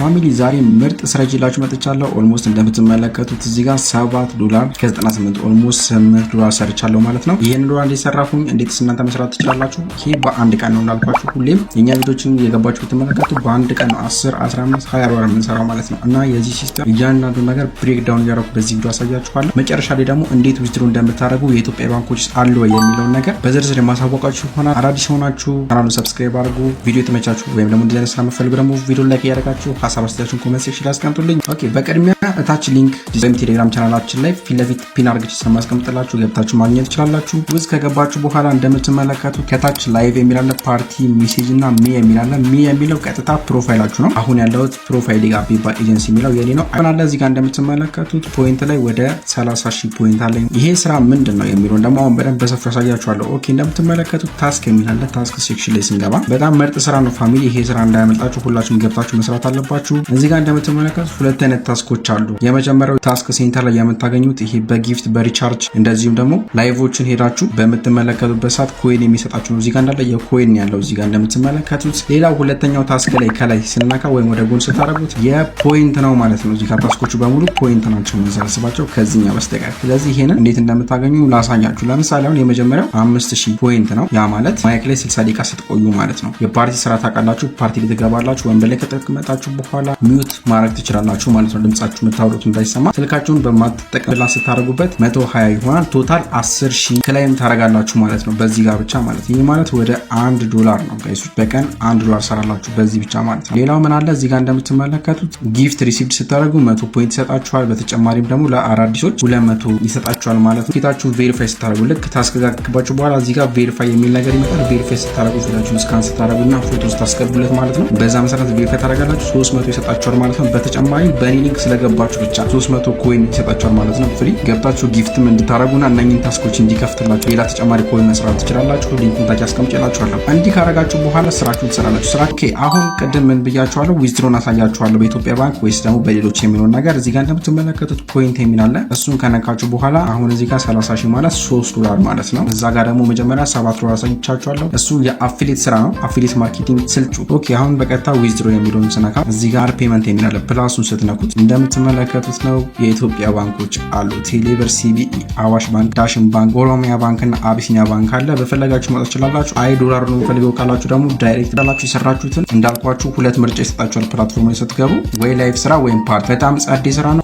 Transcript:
Family፣ ዛሬ ምርጥ ስራ ይዤላችሁ መጥቻለሁ። Almost እንደምትመለከቱት እዚህ ጋር 7 ዶላር ከ98፣ almost 8 ዶላር ሰርቻለሁ ማለት ነው። ይህን ዶላር እንዴት ሰራሁኝ? እንዴትስ እናንተ መስራት ትችላላችሁ? ይሄ በአንድ ቀን ነው እንዳልኳችሁ። ሁሌም የኛ ቪዲዮችን የገባችሁ ብትመለከቱ በአንድ ቀን ነው 10፣ 15፣ 20 ዶላር የምንሰራው ማለት ነው። እና የዚህ system እያንዳንዱ ነገር break down እያደረኩ በዚህ ቪዲዮ አሳያችኋለሁ። መጨረሻ ላይ ደግሞ እንዴት withdraw እንደምታደርጉ፣ የኢትዮጵያ ባንኮች አሉ ወይ የሚለውን ነገር በዝርዝር የማሳወቃችሁ ይሆናል። አዳዲስ የሆናችሁ ቻናሉን subscribe አድርጉ። ቪዲዮ የተመቻችሁ ወይም ደግሞ እንደዚህ አይነት ስራ የምትፈልጉ ደግሞ ቪዲዮ like እያደረጋችሁ ሀሳብ አስተያየታችሁን comment section ላይ አስቀምጡልኝ። Okay፣ በቅድሚያ እታች link ወይም ቴሌግራም ቻናላችን ላይ ፊት ለፊት pin አድርጌ ስለማስቀምጥላችሁ ገብታችሁ ማግኘት ትችላላችሁ። ውስጥ ከገባችሁ በኋላ እንደምትመለከቱት ከታች live የሚል አለ፣ party፣ message እና me የሚል አለ። Me የሚለው ቀጥታ profile ኣችሁ ነው። አሁን ያለሁት profile ጋር ቢባ ኤጀንሲ የሚለው የኔ ነው። አሁን አለ እዚህ ጋር እንደምትመለከቱት point ላይ ወደ 30 ሺህ point አለኝ። ይሄ ስራ ምንድን ነው የሚለውን ደግሞ አሁን በደንብ በሰፊው ያሳያችኋለሁ። Okay፣ እንደምትመለከቱት task የሚል አለ። Task section ላይ ስንገባ በጣም ምርጥ ስራ ነው family። ይሄ ስራ እንዳያመልጣችሁ ሁላችሁም ገብታችሁ መስራት አለባችሁ። እዚህ ጋር እንደምትመለከቱት ሁለት አይነት task ኦች አሉ። የመጀመሪያው task center ላይ የምታገኙት ይሄ በ gift፣ በ recharge እንደዚሁም ደግሞ live ኦችን ሄዳችሁ በምትመለከቱበት ሰዓት coin የሚሰጣችሁ ነው። እዚህ ጋር እንዳለ የ coin ያለው እዚህ ጋር እንደምትመለከቱት። ሌላው ሁለተኛው task ላይ ከላይ ስንነካ ወይም ወደ ጎን ስታደርጉት የ point ነው ማለት ነው። እዚህ ጋር task ኦቹ በሙሉ point ናቸው የምንሰበስባቸው ከዚህኛው በስተቀር። ስለዚህ ይሄንን እንዴት እንደምታገኙ ላሳያችሁ። ለምሳሌ አሁን የመጀመሪያው 5000 point ነው። ያ ማለት mic ላይ 60 ደቂቃ ስትቆዩ ማለት ነው። የፓርቲ ስራ ታውቃላችሁ። ፓርቲ ላይ ትገባላችሁ። ወንበር ላይ ከተቀመጣችሁ በኋላ mute ማድረግ ትችላላችሁ ማለት ነው። ድምጻችሁ የምታወሩት እንዳይሰማ ስልካችሁን በማትጠቀም ስታደርጉበት 120 ይሆናል። Total 10,000 claim ታደርጋላችሁ ማለት ነው። በዚህ ጋር ብቻ ማለት ይህ ማለት ወደ 1 ዶላር ነው guys ኦች። በቀን 1 ዶላር ሰራላችሁ በዚህ ብቻ ማለት ነው። ሌላው ምን አለ? እዚህ ጋር እንደምትመለከቱት gift received ስታደርጉ 100 point ይሰጣችኋል። በተጨማሪም ደግሞ ለአዳዲሶች 200 ይሰጣችኋል ማለት ነው። ፊታችሁን verify ስታደርጉ፣ ልክ task ጋር ከገባችሁ በኋላ እዚህ ጋር verify የሚል ነገር ይመጣል። Verify ስታደርጉ፣ ፊታችሁን scan ስታደርጉና ፎቶ ስታስገቡለት ማለት ነው። በዛ መሰረት verify ታደርጋላችሁ፣ 300 ይሰጣችኋል ማለት ነው። በተጨማሪም በእኔ link ስለገባችሁ ብቻ 300 coin ይሰጣችኋል ማለት ነው። Free ገብታችሁ gift ም እንድታደርጉና እነኝን task ኦች እንዲከፍትላችሁ ሌላ ተጨማሪ coin መስራት ትችላላችሁ። Link ኡን ታች አስቀምጬላችኋለሁ። እንዲህ ካረጋችሁ በኋላ ስራችሁን ትሰራላችሁ። ስራ okay። አሁን ቅድም ምን ብያችኋለሁ? Withdraw ን አሳያችኋለሁ በኢትዮጵያ ባንክ ወይስ ደግሞ በሌሎች የሚለውን ነገር። እዚህ ጋር እንደምትመለከቱት point የሚል አለ። እሱን ከነካችሁ በኋላ አሁን እዚህ ጋር 30 ሺህ ማለት 3 ዶላር ማለት ነው። እዛ ጋር ደግሞ መጀመሪያ 7 ዶላር አሳይቻችኋለሁ። እሱ የ affiliate ስራ ነው። Affiliate marketing ስልጩ። Okay፣ አሁን በቀጥታ withdraw የሚለውን ስነካ እዚህ ጋር payment የሚል አለ። Plus ኡን ስትነኩት እንደምትመለከቱት ነው፣ የኢትዮጵያ ባንኮች አሉ። ቴሌብር፣ ሲቢኢ፣ አዋሽ ባንክ፣ ዳሽን ባንክ፣ ኦሮሚያ ባንክ እና አቢሲኒያ ባንክ አለ። በፈለጋችሁ ማውጣት ትችላላችሁ። አይ ዶላር ነው የምፈልገው ካላችሁ ደግሞ direct ላችሁ የሰራችሁትን እንዳልኳችሁ ሁለት ምርጫ ይሰጣችኋል። Platform ላይ ስትገቡ ወይ live ስራ ወይም ፓርቲ። በጣም ጸዴ ስራ ነው።